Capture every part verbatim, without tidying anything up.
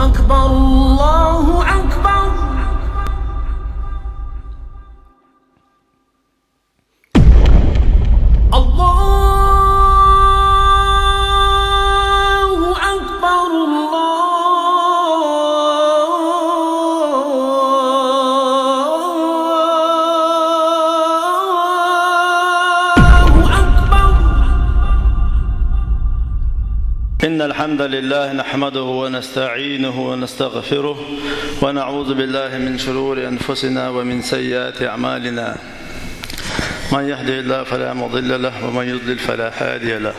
أكبر، الله أكبر. الله أكبر، الله أكبر. إن الحمد لله نحمده ونستعينه ونستغفره، ونعوذ بالله من شرور أنفسنا ومن سيئات أعمالنا. من يهده الله فلا مضل له، ومن يضلل فلا هادي له.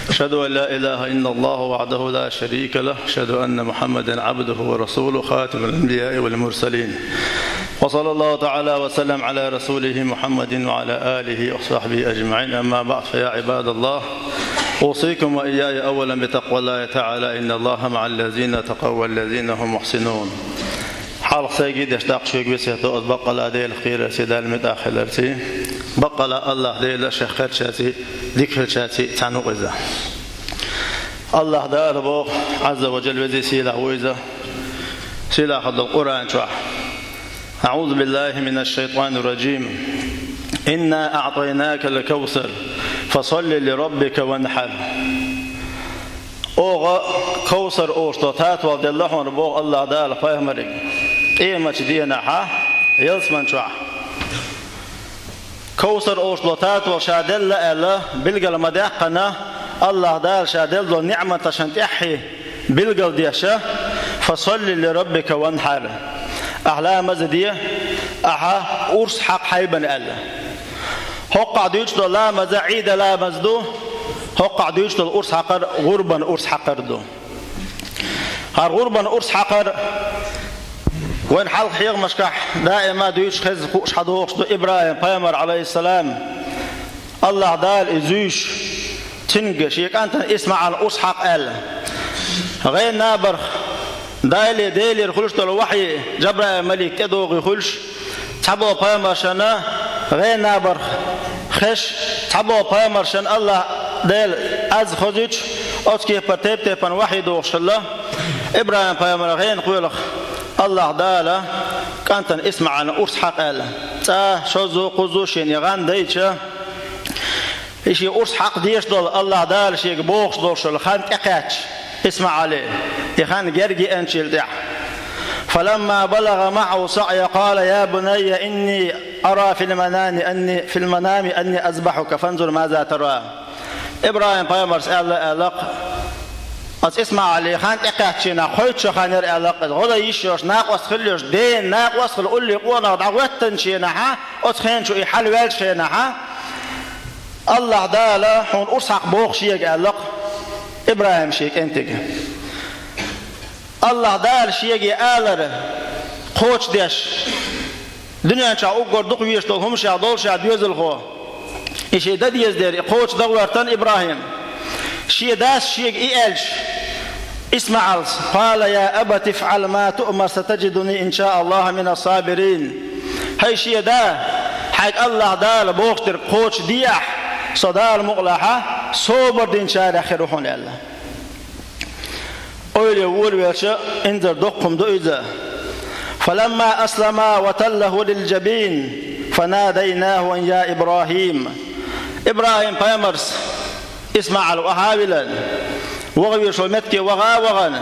أشهد أن لا إله إلا الله وحده لا شريك له، أشهد أن محمدا عبده ورسوله، خاتم الأنبياء والمرسلين. وصلى الله تعالى وسلم على رسوله محمد وعلى آله وصحبه أجمعين. أما بعد، فيا عباد الله، أوصيكم وإياي أولا بتقوى الله تعالى، إن الله مع الذين اتقوا والذين هم محسنون. Хьалха сайга деш даккха шуьга весет ду аз баккъала Делах кхерарций, Далла муьтӀахь хиларций, баккъала АллахӀ Дела шех кхерчарций, дика хилчарций цхьаьна ву-кх иза. АллахӀ Дала боху, Ӏазза ва Джалла, везий сийлахь ву иза, сийлахь долу Къуръан чохь: أعوذ بالله من الشيطان الرجيم. إنا أعطيناك الكوثر، فصل لربك وانحر. Оха Кавсар олуш долу татол делла хьуна, боху АллахӀ Дала пайхамарига, къематчу денахь, ялсаман чохь. Кавсар олуш долу татол ша делла аьлла билгал ма-даьккхина, АллахӀ Дала ша делла долу ниӀматашна тӀаьххье билгал деш: «Фасалли ли раббика ванхьар». Ахьа ламаз де, ахьа урс хьакха хьайбана аьлла. ХӀоккхахь дуьйцуш долу ламаз Ӏийда ламаз ду, хӀоккхахь дуьйцуш долу урс хьакхар гӀурбан урс хьакхар ду. ХӀара гӀурбан урс хьакхар вайн хьалха хьехамашкахь даима дуьйцуш, хезна хууш хьадогӀуш ду ИбрахӀим-пайхамар, Ӏалайхиссалам. АллахӀ Дала иза зуьйш, цуьнга шен кӀантана ИсмаӀална урс хьакха аьлла. ГӀен набарх Дала Делера хуьлуш долу вахьйи Джабраил-малик тӀедогӀий хуьлуш, цхьаболу пайхамаршна гӀен набарх хезаш, цхьаболу пайхамаршна АллахӀ Дела аз хозуьйтуш, оцу кепара тайп-тайпана вахьйи догӀуш хилла. ИбрахӀим-пайхамар гӀенах кхоьлуш, АллахӀ Дала кӀантана ИсмаӀална урс хьакха аьлла. ЦӀа, шозза, кхузза шена и гӀан дайча, и шен урс хьакха дезаш долу АллахӀ Дала шега бохуш долуш долу хан тӀекхаьчча, ИсмаӀале, и хан герга еанчул тӀаьхьа. فلما بلغ معه السعي قال يا بني إني أرى في المنام أني، في المنام أني أذبحك فانظر ماذا ترى. ИбрахӀим-пайхамарс аьлла, аьлла-кх, оцу ИсмаӀале хан тӀекхаьчча, кхойтта шо хан яра, аьлла-кх, иза гӀо дан йиш йолуш, накъост хила йолуш, ден накъост хила, уллехь къонах дӀагӀоьттинчу хенахь, оцу хенахь чу и хьал ваьллачу хенахь, АллахӀ Дала хьуна урс хьакха боху шега, аьлла-кх ИбрахӀима шен кӀентига. АллахӀ Дала шега и алар кхочушдеш, дуьнен чохь уггар дукха везаш долу хӀуманашкахь долуш а доьзалхо, и шен дан деза дерг кхочушдан гӀоьртина ИбрахӀим. Шен дас шега и аьлча, ИсмаӀалс: قال يا أبت افعل ما تؤمر ستجدني إن شاء الله من الصابرين. ХӀай шен да, хьайга АллахӀ Дала бохуш дерг кхочушде ахь, со Дала мукъалахь собар динчарех хир ву хьуна, аьлла. Ойла волавелча, инзаре доккха хӀума ду иза. فلما أسلما وتله للجبين فناديناه أن يا إبراهيم. ИбрахӀим-пайхамарс ИсмаӀал охьа а виллина, ваха везаш волу метте ваха а вахана,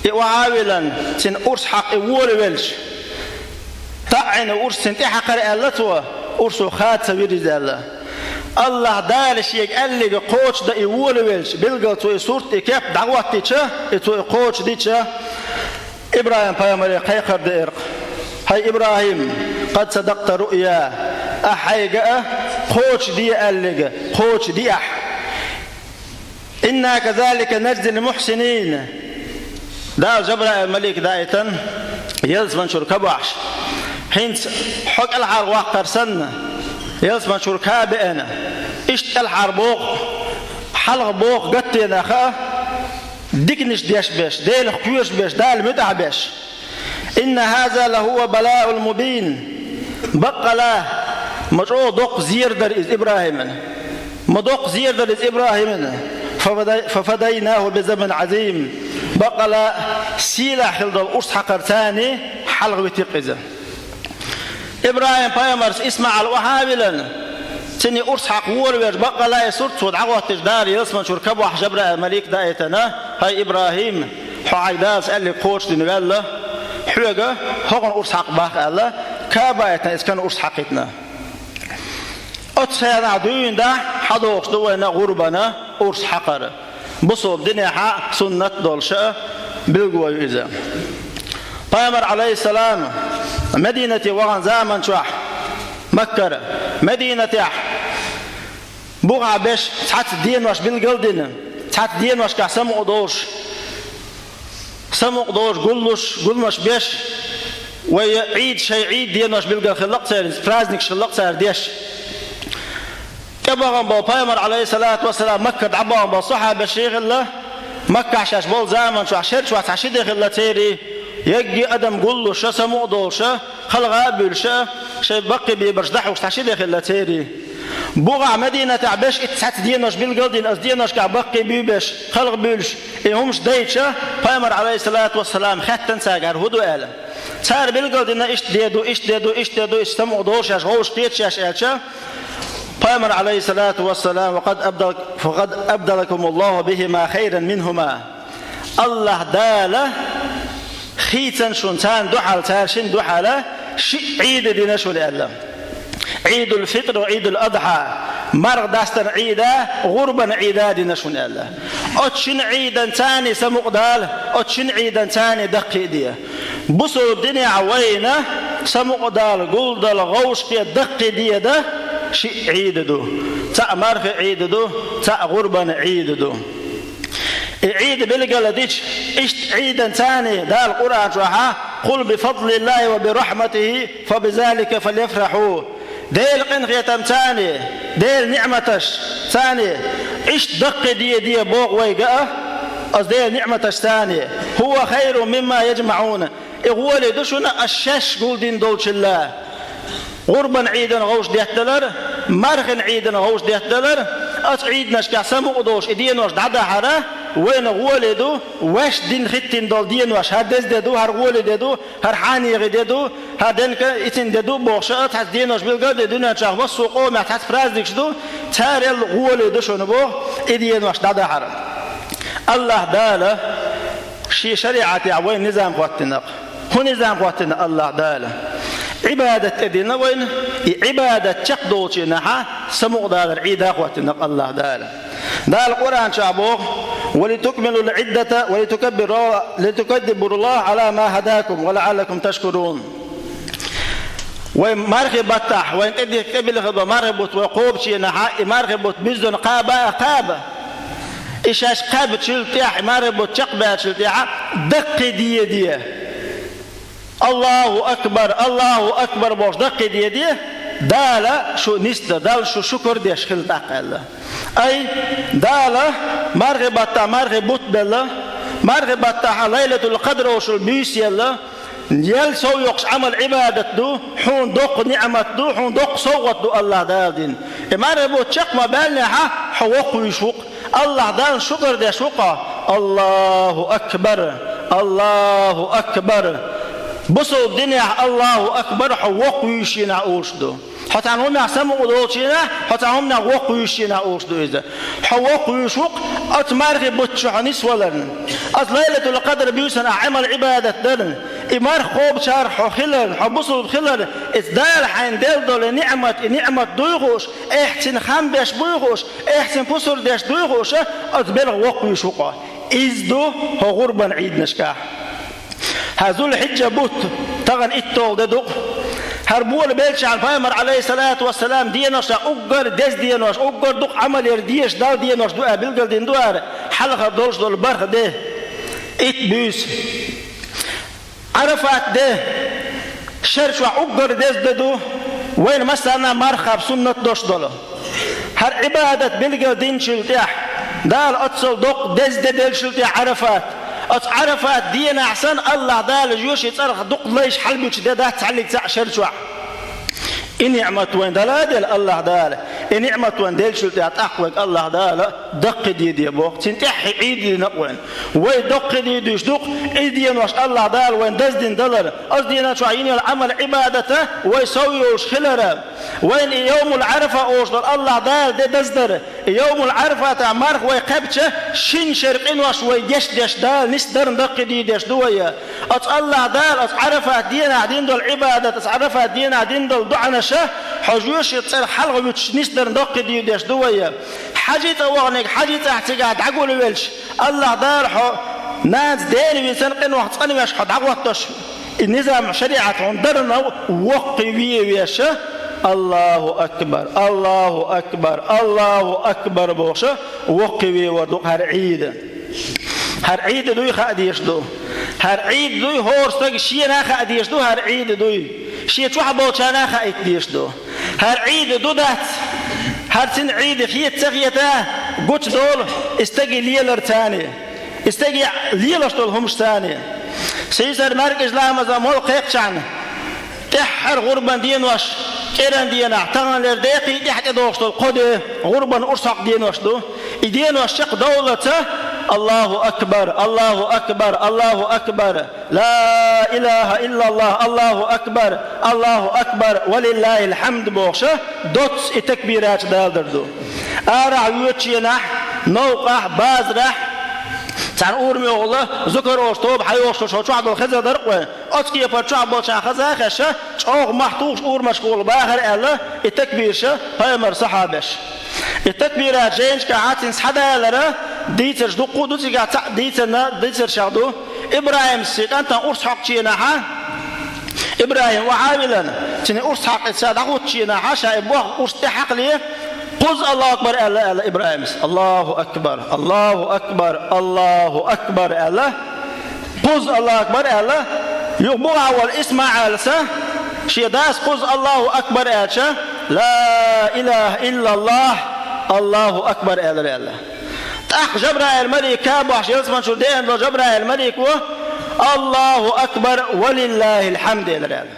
и охьа а виллина, цуьнан урс хьакха и волавелча, таӀийна урс цуьнан тӀе хьакхара аьлла цо, урсо хада ца вира иза аьлла. АллахӀ Дала шега аьлларг кхочушдан и волавелча, билггал цо и сурт, и кеп дӀахӀоттийча, и цо и кхочушдича, ИбрахӀим-пайхамаре кхайкхар деара-кх: «ХӀай ИбрахӀим, قد صدقت الرؤيا, ахьа хьайга а кхочушде аьлларг кхочушди ахь. إنا كذلك نجزي المحسنين». Дала Джабраил-малик даийтина ялсаман чуьра ка бохьуш, хӀинца хьо кӀелхьарваккхар санна, ялсаман чуьра ка а беана, иштта кӀелхьарбоху хьалха боху гатденах а, диканаш деш берш, Делах кхоьруш берш, Дала муьтӀахь берш. إن هذا لهو البلاء المبين. Баккъала, ма чӀогӀа доккха зерадар иза ИбрахӀиман. Ма доккха зерадар иза ИбрахӀиман. ففدي-، ففديناه بذبح عظيم. баккъала сийлахь хила долу урс хьакхар царний хьалха витира иза. ИбрахӀим-пайхамарца ИсмаӀал охьа а вилла, цуьнан урс хьакха вора веш, баккъала и сурт цо дӀахӀоттийча, Дала ялсаманчуьра кабохь Жабраил-малик даийтина: «ХӀай, ИбрахӀим, хьо хьайга Дала аьлларг кхочушдина ваьлла, хьоьга хӀокхуьнан урс хьакха боху», — аьлла, Каъба а йитина, иза кхана урс хьакхийтина. Оцу хенахь дуьйна дӀа хьадогӀуш ду вайна гӀурбана урс хьакхар. Бусалба динехь суннат долуш а билгало ю иза. Пайхамар, Ӏалайхиссалам, Мединате вахана заман чохь, Маккара, Мединатехь бухахь беш цхьацца денош билгал а дина, цхьацца деношкахь самукъа долуш, самукъа долуш, гуллуш, гуламаш беш, вай Ӏийд, шайн Ӏийд денош билгал хилла-кх церан, праздникаш хилла-кх цара деш. ТӀебахана болу пайхамар, Ӏалайхиссалату вассалам, Маккара дӀабахана болу сахьабаш а хилла, Маккахь шаьш болу заман чохь шер чохь цхьа ши де хилла церан, егги адам гуллуш а, самукъа долуш а, кхалха а буьйлуш а, шайн баккхий бебарш дӀахьуш цхьа ши де хилла церан. Бухахь Мединатехь беш итт цхьацца денош билгал а дина, оцу деношкахь баккхий буьйбеш, кхалха буьйлуш, и хӀумаш дайча, пайхамар, Ӏалайхиссалату вассалам, хаьттина цаьрга, хӀара хӀун ду аьлла. Цара билгал а дина, иштта де ду, иштта де ду, иштта де ду, иштта самукъа долуш шаьш, вовшах кхеташ шаьш аьлча, пайхамар, Ӏалайхиссалату вассалам: «Факъад абдал-, факъад абдалакумуллаху бихима хайран минхума». Аллахь Дала хийцина шуна царна дуьхьал, цара шина дуьхьал шиъ Ӏийд дина шуна аьлла. Ӏийдул-фитр ва Ӏийдул-адхьа, марха дастаран Ӏийд а, гӀурбан Ӏийд а дина шуна аьлла. Оцу шина Ӏийдан царний самукъа Дала, оцу шина Ӏийдан царний даккхий а де. Бусалба динехь вайна самукъа Дала, гулдала, вовшахкхета даккхий де дан шиъ Ӏийд ду. Цхьаъ мархин Ӏийд ду, цхьаъ гӀурбан Ӏийд ду. И Ӏийд билгал а дича, иштта Ӏийдан царний Дала Къуръан чохь: «Къул би фадлиллахи ва би рахьматихи фа бизалика фальяфрахьу». Делан къинхетам царний, Делан ниъматаш царний иштта даккхий де де боху вайга а, оцу Делан ниъматаш царний. «ХӀува хайрун мимма яжмаӀун». И гӀоле ду шуна ас шаьш гулдина долчулла. ГӀурбан Ӏийдан вовшах детталар, мархин Ӏийдан вовшах детталар, оцу Ӏийданашкахь самукъа долуш и денош дӀадахьара, вайна гӀоле ду, ваьш дина хӀиттина долу денош, хӀара деза де ду, хӀара гӀоле де ду, хӀара хьанехи де ду, хӀара денка ицин де ду бохуш а, цхьацца денош билгал а де, дуьнен чохь массо а къомехь цхьацца праздникаш ду, царел гӀоле ду шуна боху и денош дӀадахьара. Аллахь Дала Шен шариӀатехь вайн низам хӀоттина-кх. ХӀун низам хӀоттина Аллахь Дала? Ӏибадат тӀедина вайна, и Ӏибадат чекхдолчу дийнахьа самукъадалар Ӏийда хӀоттина-кх Аллахь Дала. Дала Къуръан чохь боху: «Ва литукмилул Ӏиддата ва литукаббиру-, литукаббируллаха Ӏала ма хӀадакум ва лаӀаллакум ташкурун». Вай мархи баттахь, вайн тӀе-, тӀебилла хилла мархи бутт вай кхобучу дийнахьа, и мархи бутт буьззина кхаба а кхаба. И шаьш кхаьбначул тӀаьхьа, и мархи бутт чекхбаьллачул тӀаьхьа даккхий де де. «Аллаху акбар, Аллаху акбар» бохуш даккхий де де, Дала шу нисдан, Далла шу шукар деш хила тӀаккха аьлла. Ай, Дала мархи баттахь мархи бутт белла, мархи баттахь Лайлатул Къадр олуш буьйса елла, Ял сов йоккхуш Ӏамал-Ӏибадат ду, хьуна доккха ниъмат ду, хьуна доккха совгӀат ду Аллахь Дала дина. И мархи бутт чекх ма баьллинехьа, хьо воккхавуьйш ву-кх. Аллахь Далла шукар деш ву-кх хьо. Аллаху акбар! Аллаху акбар! Бусалба динехь Аллаху акбар хьо воккхавуьйш йина олуш ду. Хьо цхьана хӀуманехь самукъа долчу дийнахь, хьо цхьана хӀуманехь воккхавуьйш йина олуш ду иза. Хьо воккхавуьйш ву-кх оцу мархи бутт чу хьо нисваларна. Оцу Лайлатул Къадр буьйсанна ахь Ӏамал-Ӏибадат дарна. И марха кхобучарах хьо хиларна, хьо бусалба хиларна, иза Дала хьайна делла долу ниъмат, и ниъмат дуй хууш, эхь цуьнан хам беш буй хууш, эхь цуьнан пусар деш дуй хууш, оцу белхан воккхавуьйш ву-кх хьо. Иза ду хьо гӀурбан Ӏийданашкахь. ХӀара Зулхьиджа бутт, тахана итталгӀа де ду-кх. ХӀара болабеллачхьана пайхамар, Ӏалайхиссалату вассалам, деношкахь уггар деза денош, уггар дукха Ӏамал яр дезаш Далла денош ду аьлла билгалдина ду хӀара, хьалхара долуш долу бархӀ де. Итт буьйса. Ӏарафат де, шер чохь уггар деза де ду, вайна массарна а марха кхаба суннат долуш долу. ХӀара Ӏибадат билгалдинчул тӀаьхьа, Дала оццул доккха деза де деллачул тӀаьхьа Ӏарафат. Оцу Ӏарафат денахь санна Аллахь Дала жоьжахати цӀарах дукха лайш хьалабуьгуш де дац цхьаллиг цхьаъ шер чохь. И ниъмат вайна дала а делла Аллахь Дала, И ниӀмат вайна деллачул тӀехьа тӀаккха вайга АллахӀ Дала даккхийдийде боху, цуьнан тӀаьххье Ӏийд дина а вайна. Вай даккхийдийдеш ду-кх Ӏийд денош АллахӀ Дала вайна даздина далар. Оцу дийнахь чохь йина йолу Ӏамал-Ӏибадат вай сов йолуш хилар. Вайна и Йовмул-Ӏарафа олуш долу АллахӀ Дала де даздар. И Йовмул-Ӏарафатехь марха вай кхаьбча, шина шера къинош вай гечдеш Дала нисдарна даккхийдийдеш ду вай. Оцу АллахӀ Дала оцу Ӏарафат дийнахь дина долу Ӏибадат, оцу Ӏарафат дийнахь дина долу доӀанаш, хьо жоьжахатин цӀера хьалха вуьтуш нисдарна даккхийдийдеш ду вай. ХьаьжцӀа ваханиг хьаьжцӀахь цигахь дӀагулвелча, АллахӀ Дала хьо нанас Дела вина санна къинойх цӀанвеш хьо дӀахӀоттош, и низам, шариӀат хьуна дарна воккхаве везаш, АллахӀу акбар, АллахӀу акбар, АллахӀу акбар бохуш, воккхавер ду-кх хӀара Ӏийд. ХӀара Ӏийд дуй хаа дезаш ду. ХӀара Ӏийд дуй хӀора стага шена а хаа дезаш ду, хӀара Ӏийд дуй. Шен чохь болчарна а хаийта дезаш ду. ХӀара Ӏийд ду дац. ХӀара цуьнан Ӏийд хета ца хета, гучудолу и стаге лелар царна. И стаге лелаш долу хӀумаш царна. Сийсара маьркӀажа ламазан молла кхайкхичхьана, тӀаьххьара гӀурбан денош, кӀиран дийнахь, таханлера декхий тӀаьхьа тӀедогӀуш долу кхо де, гӀурбан урс хьокху денош ду. И денош чекхдовллалц, АллахӀу акбар, АллахӀу акбар, АллахӀу акбар, ла илахӀа иллаллахӀ, АллахӀу акбар, АллахӀу акбар, ва лиллахӀил хьамд бохуш, доцца и такбираташ даладар ду. Арахь воьдучу хенахь, новкъахь, базарахь, цхьана урамехула, зукар олуш тоба хьайогӀуш шо чохь долу хезар дара-кх вайн. Оцу кепара чохь болчарна хаза а хезаш, чӀогӀа мохь тухуш урамашкахула бахара аьлла, и такбираш пайхамаран сахьабаш. И такбират жайнашкахь цуьнан схьадалар, дийцарш дуккха а ду, цигахь цхьаъ дийцарна, дийцаршех ду. ИбрахӀимс шен кӀантана урс хьокхучу хенахь, ИбрахӀим охьа а виллина, цуьнан урс хьакхаьчча дӀахӀуттучу хенахь, ша и бохку урс тӀехьакхале, кхузза АллахӀу акбар аьлла, аьлла ИбрахӀимс. АллахӀу акбар, АллахӀу акбар, АллахӀу акбар аьлла. Кхузза АллахӀу акбар аьлла, юха бухахь волу ИсмаӀилс, шен дас кхузза АллахӀу акбар аьлча, ла илахӀа иллаллахӀ, АллахӀу акбар аьллера аьлла. ТӀаккха Жабраил малик кабохьуш ялсаманчуьра деана долу Жабраил малико, АллахӀу акбар, ва лиллахӀил хьамд элира аьлла.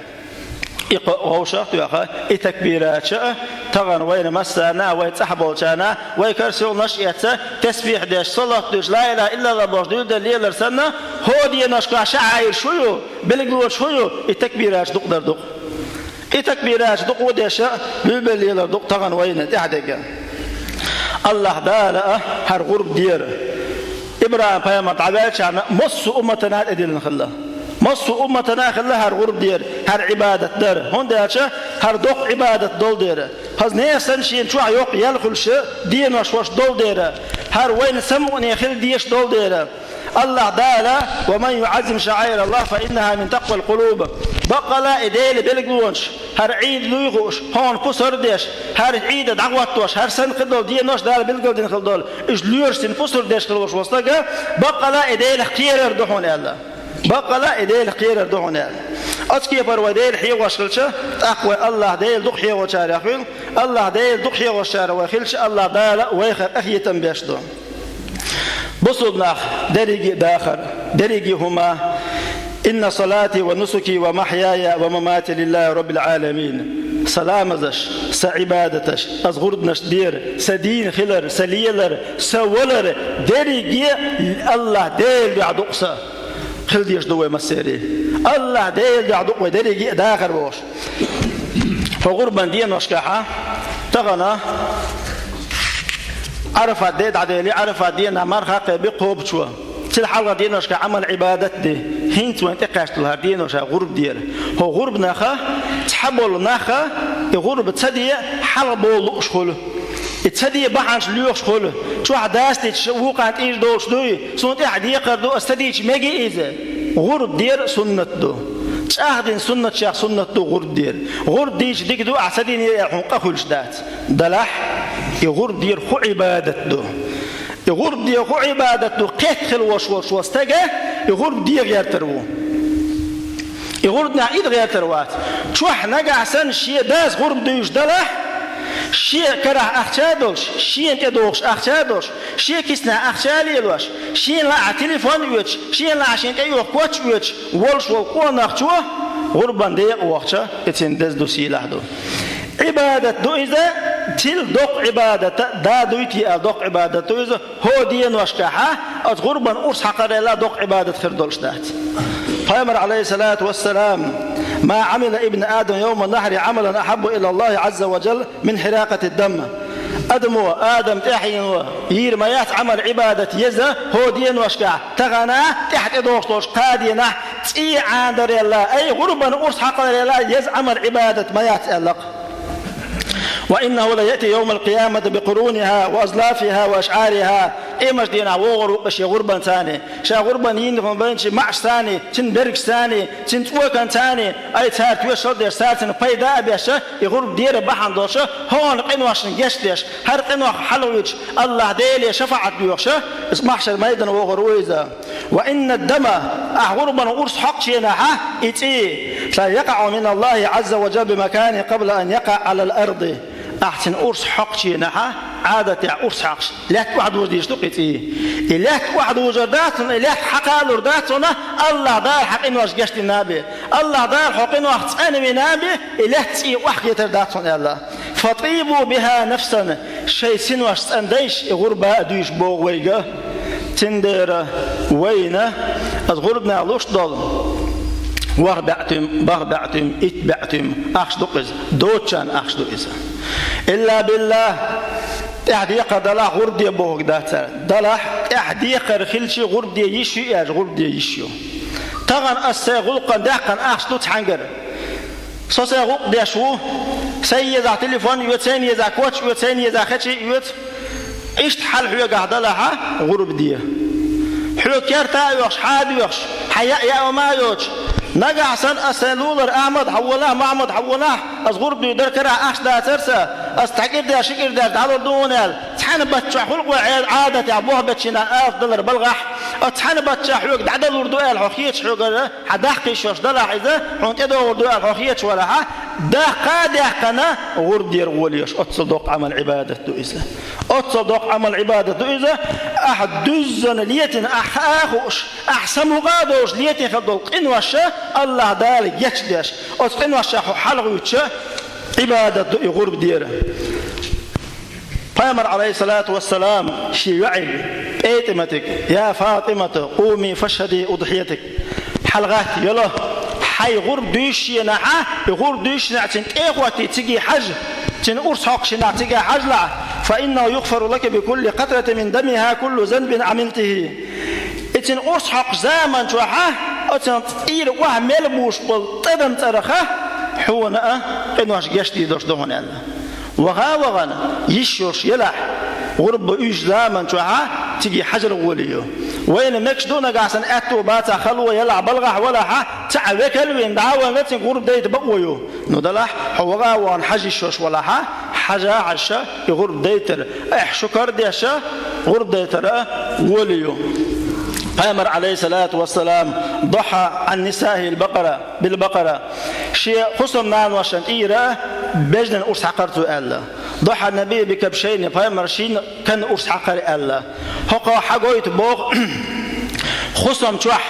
И кхо а вовшах а тоьхна, и такбираташ а, тахана вайна массарна а, вай цӀахь болчарна а, вай кара сихонаш а эцна, тасбихь деш, салот деш, ла илахӀа иллаллахӀ бохуш дуьйладан лелар санна, хӀокху деношкахь шаӀаираш хӀун ю, билгалонаш хӀун ю, и такбираташ дукха дар ду-кх. И такбираташ дукха а деш, билгалдалар ду-кх тахана вайна тӀаьхьа дерг. АллахӀ Дала а хӀара гӀурба дера. ИбрахӀим-пайхамар дӀаваьллачхьана массо а умматана а тӀедиллина хилла. Массо а умматана а хилла хӀара гӀурба дера, хӀара Ӏибадат дара. ХӀунда аьлча хӀара доккха Ӏибадат долу дера. ХӀара нехан санна шена чохь йоккха ял хуьлуш денош ваша долу дера. ХӀара вайна самукъане хила дезаш долу дера. АллахӀ Дала: «Ва ман юӀаззим шаӀаираллахӀ, фа иннахӀа мин такъвал къулуб». Баккъала а и Делан билгалонаш, хӀара Ӏийд луй хууш, хьуна пусар а деш, хӀара Ӏийд дӀахӀоттош, хӀара санна кхидолу денош Дала билгалдина хила долу, уьш лоьраш цуьнан пусар деш хила волуш волу стаг, баккъала а и Делах кхерар ду хьуна аьлла. Баккъала а и Делах кхерар ду хьуна аьлла. Оцу кепара вай Дела хьехош хилча, тӀаккха вай АллахӀ Дела дукха хьехочарех хуьлу, АллахӀ Дела дукха хьехочарех вай хилча, АллахӀ Дала вайх къахетам беш ду. Бусулба нах, дерриге а дахар, дерриге а хӀума: «Инна салати ва нусуки ва махьяя ва мамати лиллахӀи роббил Ӏаламин». Сан ламазаш, сан Ӏибадаташ, ас гӀурбанаш дер, сан дийна хилар, сан лелар, сан валар, дерриге а АллахӀ Делан дуьхьа ду-кх сан. Хила дезаш ду вай массеран. АллахӀ Делан дуьхьа ду-кх вай дерриге а дахар бохуш. Хьо гӀурбан деношкахьа, тахана Ӏарафат де дӀадели, Ӏарафат дийнахь марха кхаби кхобучо. Цул хьалха деношкахь Ӏамал-Ӏибадат де. ХӀинца вайн тӀекхаьчна долу хӀара денош а гӀурба дера. Хьо гӀурба наха, цхьаболу наха, и гӀурба ца де хьалха бовла лууш хуьлу. И ца де бахьанаш лоьхуш хуьлу. Чохь дас дича вукхана тӀийр долуш дуй, суна тӀехь декхар ду, ас ца дийча мега иза. ГӀурба дера суннат ду. ЧӀагӀдина суннаташех суннат ду гӀурба дера. ГӀурба дийча дика ду, ахь ца динера аьлла хьуна къа хуьлуш дац. Делахь, и гӀурба дера хӀун Ӏибадат ду. И гӀурба дера хӀун Ӏибадат ду, кхетта хила волуш волчу стага, и гӀурба де гӀертар ву. И гӀурбанехь и де гӀертар вац. Чохь нагахь санна шен дас гӀурба дуьйш далахь, шен карахь ахча а долуш, шена тӀедогӀуш ахча а долуш, шен киснахь ахча а лелош, шена лаахь телефон а оьцуш, шена лаахь шен тӀе йоху коч а оьцуш, волуш волу къонахчо гӀурбан декъа вахча, и цуьнан деза ду, сийлахь ду. Ӏибадат ду иза, тилла доккха Ӏибадат а, да дуй те аьлла доккха Ӏибадат ду иза, хӀо деношкахьа, оцу гӀурбан урс хьакхарал а доккха Ӏибадат хир долуш дац. Пайхамар, алейхиссалату вассалам: «Ма Ӏамила ибн Адам йовма нахьри Ӏамалан ахьабба илаллахи Ӏазза ва джалла мин хьиракъати дам». Адамо, Адам тӀаьхьено, йийр ма яц Ӏамал Ӏибадат еза, хӀо деношкахь, тахана тӀаьхьа тӀедогӀуш долчу кхаа денахь цӀий Ӏанадарал а, ай, гӀурбан урс хьакхарал а еза Ӏамал Ӏибадат ма яц аьлла-кх. «Ва иннаху ла яъти йовмал къиямати би къурунихьа ва азлафихьа ва ашъарихьа». Къемат дийнахь вогӀур ву-кх шен гӀурбанцани, ша гӀурбан йийна хӀума байначу маӀашцани, цуьнан бергашцани, цуьнан цӀоканцани, ай, цара тоьшалла а деш, цара цуьнан пайда а беш, и гӀурба дер бахьана долуш, хӀора къиношна гечдеш, хӀара къинойх хьалхавуьйтуш, АллахӀ Деле шафаӀат доьхуш, иза махьшар майдана вогӀур ву иза. «Ва иннад дама», ахь гӀурбан урс хьокхучу хенахьа, и цӀий, «ла якъаӀу миналлахи Ӏазза ва джалла би макани къабла ан якъаӀа Ӏалал арди». Ахь цуьнан урс хьокхучу хенахьа, Ӏадатехь урс хьокхуш, лаьтта охьадожадийш ду-кх и цӀий. И лаьтта охьадожор дац хьуна, и лаьтта хьакхалур дац хьуна, АллахӀ Дала хьан къинош гечдина бен. АллахӀ Дала хьо къинойх цӀанвина бен, и лаьтта цӀий охьахетар дац хьуна аьлла. «Фатибу бихьа нафсан», шайн синош цӀандайша, и гӀурба а дуьйш боху вайга. Цундела вайна, аса гӀурбанах луш долу, ворхӀ баьӀ туьма, бархӀ баьӀ туьма, итт баьӀ туьма ахча ду-кх иза, доцучарна ахча ду иза. Илла билла, тӀаьхьа декхар далахь, гӀурба де бохург дац цара. Далахь, тӀаьхьа декхар хилча, гӀурба де йиш ю аьлча, гӀурба де йиш ю. Тахана аса сайн гӀуллакхана даьккхина ахча ду цхьаьнгара. Со сайн гӀуллакх деш ву, сайн езахь телефон оьцу, сайн езахь коч оьцу, сайн езахь хечи оьцу. Иштта хьал хьоьгахь далахьа, гӀурба де. Хьоьга керта а оьхуш, хьа а доьхуш, хьан яа яа ма а йоцуш. Нагахь санна аса сайн лулара Ахьмад хьан волахь, Мохьмад хьан волахь, аса гӀурба дуьйдар карахь ахча дацара сан, аса цхьа кӀира деш, ши кӀира деш дӀалур ду хьуна аьлла, цхьана баттахь хьулкъо Ӏела Ӏадатехь болх бечу хенахь ала далар балгахь, аса цхьана баттахь хьоьга дӀадалур ду аьлла хьо хеташ хьоьгара, хьан даккха йиш йолуш далахь иза, хьуна тӀедогӀур ду аьлла хьо хеташ валахьа, даккха а даьккхина, гӀурба дера гӀоле йолуш, оццул доккха Ӏамал-Ӏибадат ду иза. Оццул доккха Ӏамал-Ӏибадат ду иза, ахь дуьззина летина, ахь хаа а хууш, ахь самукъа а долуш летина хила долу къинош а АллахӀ Дала гечдеш, оцу къиношах хьо хьалхавуьйтуш а Ӏибадат ду и гӀурба дера. Пайхамар, алейхиссалату вассалам, шен йоӀе, ПетӀиматига: «Я ФатӀимату, къуми фашхьади удхьиятак». ХьалагӀатта, йоло, хьайн гӀурба дуьйшучу хенахьа, и гӀурба дуьйшучу хенахь цуьнан тӀе а хӀоттий цига хьажа, цуьнан урс хьокхучу хенахь цига хьажалахь, «фа иннаху югъфару лаки би кулли къатратин мин дамихьа кулла занбин Ӏамилтихьи». И цуьнан урс хьокхучу заман чохьа, оцу цӀийра охьа мел буьйш болу тӀадам цӀарах а хьуна а къинош гечдийр долуш ду хьуна аьлла. Ваха а вахана, йиш йолуш елахь, гӀурба уьйш заман чохьа цига хьажар гӀоле ю. Вайна мегаш ду нагахь санна аьтто бацахь, хало елахь, балгӀахь валахьа, цхьаъ векал а вина, дӀа а вахана, цуьнга гӀурба дайта бакъо ю. Ну, далахь, хьо ваха а вахана хьажа йиш йолуш валахьа, хьажа а хьажа, и гӀурба дайтар, ахь шукар а деш, гӀурба дайтар а гӀоле ю. Пайхамар, алейхиссалату вассалам, дохьа Ӏан нисахьил бакъара, билбакъара. Шен хӀусамнаношна тӀера бежнан урс хьакхара цо аьлла. Дохьа Наби бикабшайни, пайхамар шина кан урс хьакхара аьлла. ХӀокхо хьагойту боху, хӀусам чохь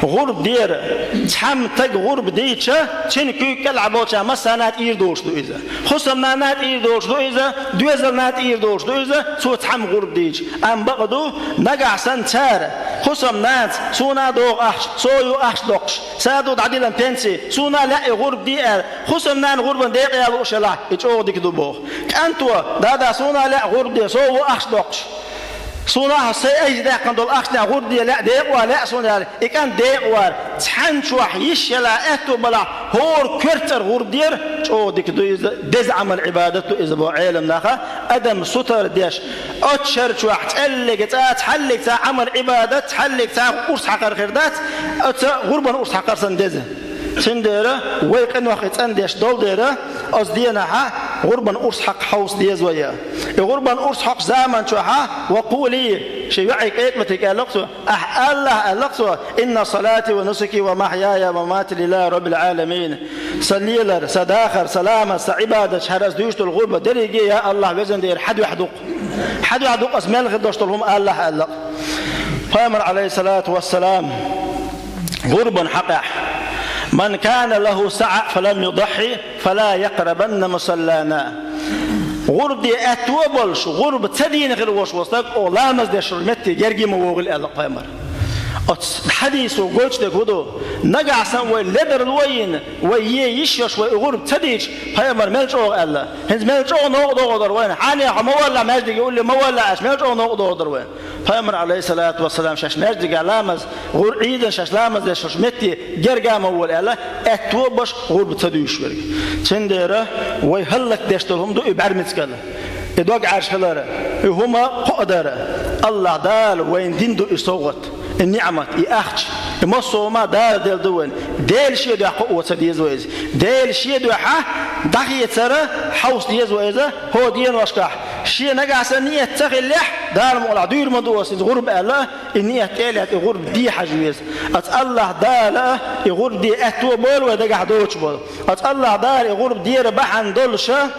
гӀурба дера, цхьамма стаг гӀурба дийча, цуьнан куьйга кӀелахь болчарна массарна а тӀера долуш ду иза. ХӀусамнанна а тӀера долуш ду иза, доьзална а тӀера долуш ду иза, цо цхьамма гӀурба дийча. Амма бакъ ду, нагахь санна цара, хӀусамнанас, суна а догӀу ахча, со а ю ахча доккхуш, са а ду дӀадиллина пенси, суна а лаьа и гӀурба де аьлла, хӀусамнанна гӀурбан декъа яла лууш елахь, и чӀогӀа дика ду боху. КӀанто, дада, суна а лаьа гӀурба де, со а ву ахча доккхуш. Суна а сайн айса даьккхина долу ахчанехь гӀурба де лаьа, декъа вала лаьа суна аьлла, и кӀант декъа вара, цхьаьна чохь йиш яла аьтто балахь, хӀора коьртацара гӀурба дера, чӀогӀа дика ду иза, деза Ӏамал-Ӏибадат ду иза боху Ӏеламнаха, адам сутара деш, оцу шар чохь цӀеллига цӀа, цхьаллига цӀа Ӏамал-Ӏибадат, цхьаллига цӀа урс хьакхар хир дац, оцу гӀурбан урс хьакхар санна деза. Цундела вай къинойх и цӀандеш долу дела, оцу денахьа гӀурбан урс хьакха хьовса деза вай. И гӀурбан урс хьокхучу заман чохьа, ва къули, шен йоӀе ПетӀиматига аьлла-кх цо, ахь алалахь, аьлла-кх цо: «Инна салати ва нусуки ва махьяя ва мамати лиллахи роббил Ӏаламин». Сан лелар, сан дахар, сан ламаз, сан Ӏибадаташ, хӀара ас дуьйцуш долу гӀурба дерриге, я АллахӀ, везан Дела, хьан дуьхьа ду-кх. Хьан дуьхьа ду-кх ас мел хир долуш долу хӀума, алалахь, аьлла-кх. Пайхамар, алейхиссалату вассалам, гӀурбан хьакъехь: «Ман кана лаху саӀа фалам юдаххьи, фала якърабанна мусаллана». ГӀурба де аьтто а болуш, гӀурба ца дийна хир волуш волу стаг, оха ламаз деш йолу метте герга ма вогӀийла аьлла пайхамара. Оцу хьадисо гойтуш дерг хӀун ду? Нагахь санна вай ледарло а йина, вай е йиш йолуш, вай и гӀурба ца дийча, пайхамара мел чӀогӀа аьлла. ХӀинца мел чӀогӀа новкъа догӀур дара вайна. Хьанехьа ма валлахь, маьждиге улле ма валлахь аьлча, мел чӀогӀа новкъа догӀур дара вайна. Пайхамара, Ӏалайхиссалату вассалам, шаьш маьждигехь ламаз, гӀур-, Ӏийдан шаьш ламаз деш йолуш метте герга ма волийла аьлла, аьтто а беш гӀурба ца дуьйшуш верг. Цундела вай хӀаллакдеш долу хӀума ду и бӀаьрмецигал. И дог Ӏаьржа хилар, и хӀума кхоа дар. АллахӀ Дала вайна дина ду и совгӀат, и ниӀмат, и ахча, и массо а хӀума Дала делла ду вайна. Дела Шен дуьхьа кхоо ца деза вай иза. Дела Шен дуьхьа дӀахецар хьовса деза вай иза, хӀокху деношкахь. Шен нагахь санна ниет ца хиллехь, Дала мукъалахь дуьйр ма ду аса иза гӀурба аьлла, и ниет тӀе а лаьцна, и гӀурба де хьажа веза. Аса АллахӀ Дала и гӀурба де аьтто а бойла вай дагахь доцуш болу. Аса АллахӀ Дала и гӀурба дера бахьана долуша,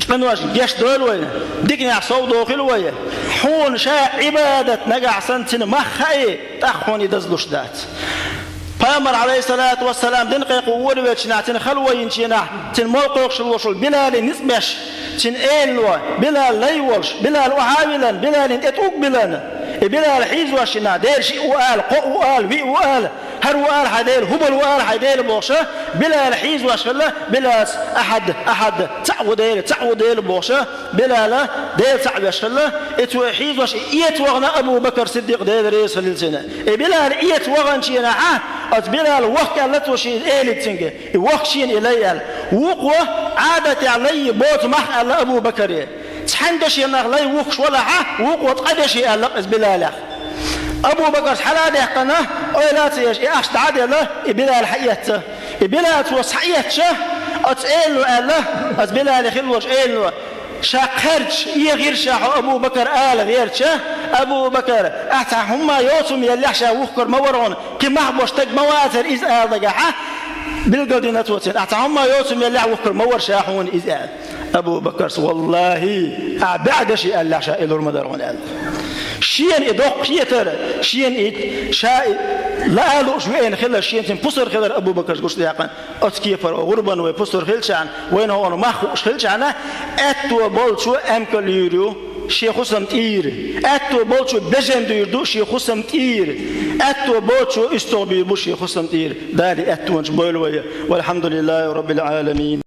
къинош гечдойла вайна, диканехь совдохийла вай. Хьуна ша Ӏибадат нагахь санна цуьнан мах хаий, тӀаккха хьуна и дазлуш дац. Пайхамар, Ӏалайхиссалату вассалам, дин кхайкхо вон веллачу хенахь, цуьнан хала вайначу хенахь, цуьнан мол кхойкхуш волуш волу Билале ницкъ беш, цуьнан элано, Билал лай волуш, Билал охьа а вилина, Билалин тӀе тӀулг билина, и Билал хьийзош хенахь, Дела шиъ ву ала, кхоъ ву ала, виъ ву ала, хӀара ву ала хьайн Дела, хӀубал ву ала хьайн Дела бохуша, Билал хьийзош хилла, Билас: «Ахьад, Ахьад, цхьаъ ву Дела, цхьаъ ву Дела», бохуша, Билала Дела цхьаъ веш хилла, и цо и хьийзош, и эца вахана Абу Бакр Сиддикъ, Дела реза хилла цунна. И Билал эца ваханчу хенахьа, оцу Билала вохка аьлла цо шен элига цуьнга, и вохка шена и лай аьлла. Вукхо Ӏадатехь лай боцу мах аьлла Абу Бакре. Цхьаьна дешнах лай вухкуш валахьа, вукхо ткъа деши аьлла иза Билалех. Абу Бакрс хьала а даьккхина, ойла а ца еш, и ахча дӀа а делла, и Билал хьаэцна. И Билал цо схьаэцча, оцу элано аьлла, оцу Билале хилла волчу элано: «Ша кхаьрдаш, эгӀира ша хьо, Абу Бакр», ала гӀертача, Абу Бакр: «Ахь цхьа хӀумма йоцу хӀума еллехь, ша вухкур ма вара хьуна, кхин мах бо стаг ма вацара иза», ала дагахьа, билгалдина цо цуьнга: «Ахь цхьа хӀумма йоцу хӀума еллехь, вухкур ма вара ша хьуна иза», аьлла. Абу Бакрс: «Валлахи, ахь бӀе деши аьллехь, ша и лур ма дара хьуна», аьлла. Шена и доккха хетар, шена и ша и лаа лууш веана хилар, шена цуьнан пусар хилар Абу Бакрс гучудаьккхина. Оцу кепара гӀурбан вай пусар хилчахьана, вайна хӀокхунах мах хууш хилчахьана, аьтто болчо эмкал юьйр ю шен хӀусам тӀера. Аьтто болчо бежан дуьйр ду шен хӀусам тӀера. Аьтто болчо уьстагӀ буьйр бу шен хӀусам тӀера. Дала и аьттонаш бойла вай. Валхьамдулиллахи Раббил Ӏаламин.